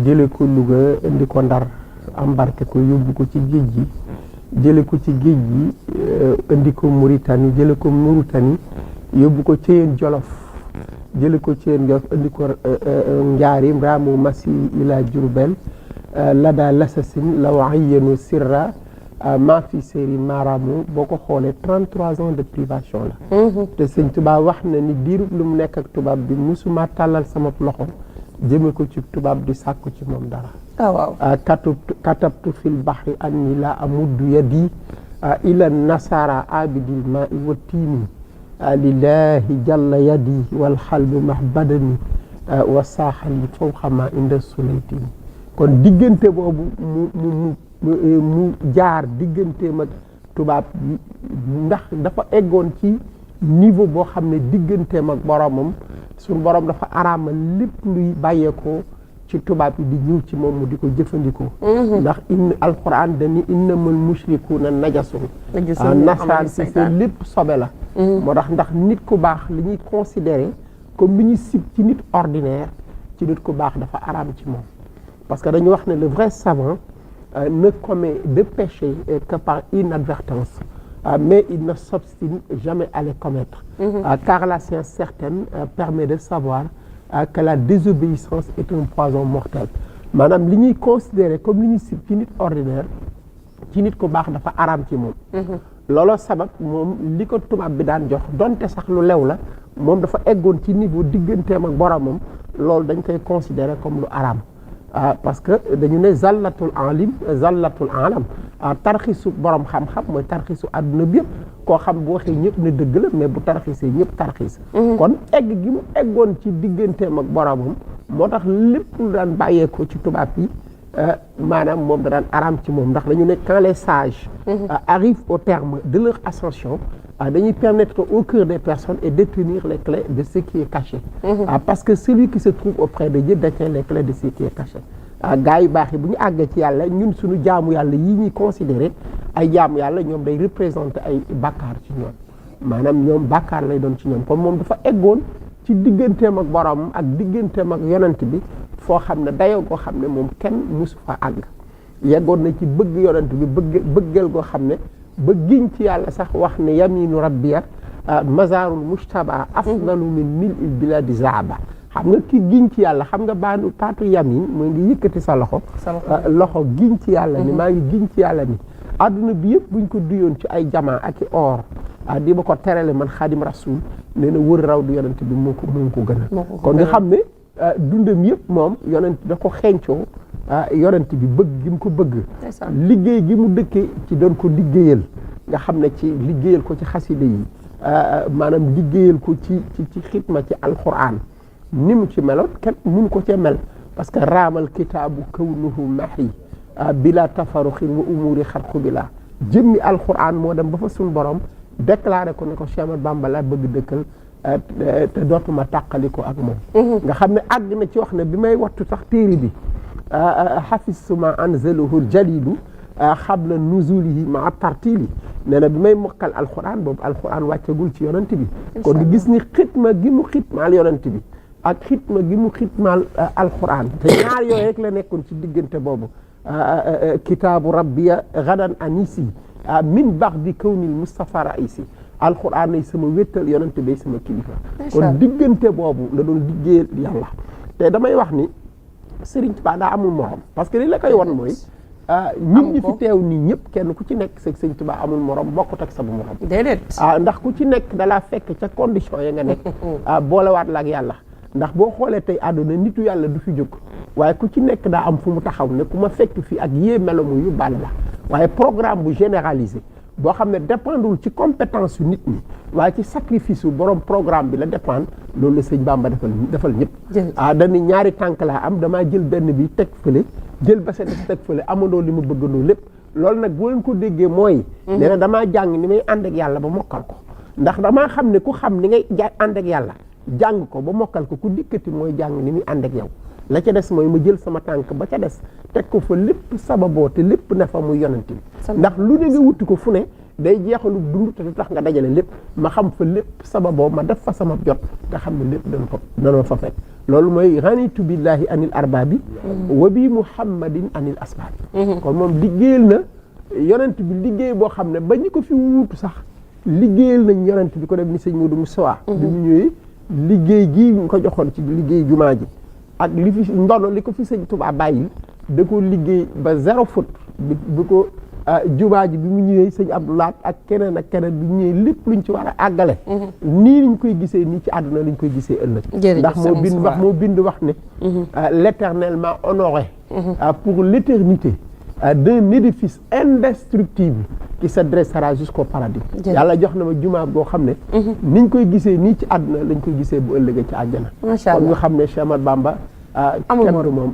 jële ko Louga indi ko Ndar embarqué ko yóbbu ko ci géej gi jële ko ci géej gi indi ko Mauritanie jële ko Mauritanie yóbbu ko Ceyeen Jolof jële ko Ceyeen Jolof indi ko Njaarim Raamu Masi ila Jurbel lada l'assassin la waayenu sirra maa fi séeri maaraamu boo ko xoolee 33 ans de privation la te sëñ tubaab wax na ni diirub lu mu nekk ak tubaab bi musuma tàllal sama loxo jëme ko ci tubaab di sàkku ci moom dara waaw katabtu fil bahri anni la amuddu yadi ila nasara abidil ma'i wa tiini lillahi jalla yadi wal xalbu mahbadani wa saaxali fawqa ma inda sulaytini kon diggante boobu mu jaar digganteem ak tubaab yi ndax dafa eggoon ci niveau boo xam ne digganteem ak boromam suñu borom dafa araamal lépp luy bàyyeekoo ci tubaab yi di ñëw ci moom mu di ko jëfandikoo ndax alquran dañu innamal mushrikuuna najasun nasaraan si seen lépp sobe la moo tax ndax nit ku baax li ñuy considéré comme li ñuy sib ci nit ordinaire ci nit ku baax dafa araam ci moom parce que dañu wax ne le vrai savant ne commet de péché que par inadvertance mais il ne s'obstine jamais à les commettre car la science certaine permet de savoir que la désobéissance est un poison mortel maanaam li ñuy considérer comme li ñuy sib ci nit ordinaire ci nit ku baax dafa araam ci moom looloo sabab moom li ko tubaab bi daan jox donte sax lu lew la moom dafa eggoon ci niveau digganteem ak boromam loolu dañ koy considérer comme lu araam parce que dañu ne zallatul alim zallatul alam tarxisu borom xam-xam mooy tarxisu àdduna bi yëpp koo xam bu waxee ñëpp ne dëgg la mais bu tarxisee ñëpp tarxis kon egg gi mu eggoon ci digganteem ak boromam moo tax lépp lu daan bàyyeekoo ci tubaab yi maanaam moom da daan araam ci moom ndax dañu ne quand les sages arrivent au terme de leur ascension dañuy permettre au cœur des personnes et détenir les clés de ce qui est caché parce que celui qui se trouve auprès de Dieu détient les clés de ce qui est caché gars yu baax yi bu ñu àggee ci yàlla ñun suñu jaamu yàlla yi ñuy considéré ay jaamu yàlla ñoom day représenté ay bàkkaar ci ñoom maanaam ñoom bàkkaar lay doon ci ñoom comme moom dafa eggoon ci digganteem ak borom ak digganteem ak yonent bi foo xam ne dayoo goo xam ne moom kenn musu fa àgg yeggoon na ci bëgg yonent bi bëggeel goo xam ne ba giñ ci yàlla sax wax ne yaminu rabbiya mazarul mujtaba afdalu min mil'il biladi zaaba xam nga ki giñ ci yàlla xam nga baatu yamin mooy ngi yëkkati sa loxo loxo giñ ci yàlla ni maa ngi giñ ci yàlla ni adduna bi yëpp buñ ko duyoon ci ay jamaa ak i or di ba ko terale man xaadim rasul nee na wër raw du yonent bi moo ko gënal kon nga xam ne dundam yëpp moom yonent da ko xeeñcoo yonent bi bëgg gi mu ko bëgg liggéey gi mu dëkkee ci doon ko liggéeyal nga xam ne ci liggéeyal ko ci xasida yi maanaam liggéeyal ko ci xitma ci alquran ni mu ci meloon kenn mun ko cee mel parce que raamal kitaabu kawnuhu mahi bila tafaruxin wa umuri xarqu bila jëmmi alquran moo dem ba fa suñ borom déclaré ko ne ko Cheikh Ahmadou Bamba la bëgg dëkkal te dootuma tàqali ko ak moom nga xam ne àgg na ci wax ne bi may wattu sax téere bi xafistu ma anzalahu jalilu xabla nuzulihi ma tartili nee na bi may mokkal alquran boobu alquran wàccagul ci yonent bi kon nga gis ni xitma gi mu xitmaal yonent bi ak xitma gi mu xitmaal alquran te ñaar yooyu rek la nekkoon ci diggante boobu kitaabu rabbiya gadan anisi min baxdi kawnil mustafa raisi alquran ay sama wéttal yonent bi sama kilifa kon diggante boobu la doon liggéeyal yàlla te damay wax ni Sëriñ Tuubaa daa amul morom parce que li la koy won mooy ñun ñi fi teew nii ñëpp kenn ku ci nekk Sëriñ Tuubaa amul morom bokkut ak sama morom déedéet ndax ku ci nekk dalaa fekk ca condition ya nga nekk boolewaat la ak yàlla ndax boo xoolee tey àdduna nitu yàlla du fi jóg waaye ku ci nekk daa am fu mu taxaw ne ku ma fekk fii ak yée melo mu yóbbaale la waaye programme bu généralisé boo xam ne dépendul ci compétence yu nit ñi waaye ci sacrifice yu borom programme bi la dépendre loolu la sëñ Bamba defal ñëpp dañu ñaari tànk laa am damaa jël benn bi teg fële jël ba sa def teg fële amandoo li ma bëggandoo lépp loolu nag boo leen ko déggee mooy nee na damaa jàng ni may ànd ak yàlla ba mokkal ko ndax damaa xam ne ku xam ni ngay ànd ak yàlla jàng ko ba mokkal ko ku dikkati mooy jàng ni muy ànd ak yow la ca des mooy ma jël sama tànk ba ca des teg ko fa lépp sababoo te lépp ne fa muy yonent bi ndax lu ne nga wuti ko fu ne day jeexalu dund te du tax nga dajale lépp ma xam fa lépp sababoo ma def fa sama jot nga xam ne lépp dana fa fekk loolu mooy ranitu billahi anil arbaabi wa bi muhammadin anil asbaabi kon moom liggéeyal na yonent bi liggéey boo xam ne ba ñu ko fi wuutu sax liggéeyal nañ yonent bi ko def ni sëñ Modou Moussa bi mu ñëwee liggéey gi ñu ko joxoon ci liggéey jumaa ji ak li fi ndono li ko fi sëñ Touba bàyyil da ko liggéey ba zéro faute bi ko jumaa ji bi mu ñëwee sëñ Abdoulaat ak keneen bi mu ñëwee lépp luñ ci war a àggale nii liñ koy gisee nii ci àdduna liñ koy gisee ëllëg ndax moo bind wax ne l'éternellement honoré pour l'éternité d'un édifice indestructible qui se dressera jusqu'au paradis yàlla jox na ma jumaa boo xam ne niñ koy gisee nii ci àdduna lañ koy gisee bu ëllëgee ci àjjana kon nga xam ne Cheikh Ahmadou Bamba kenn du moom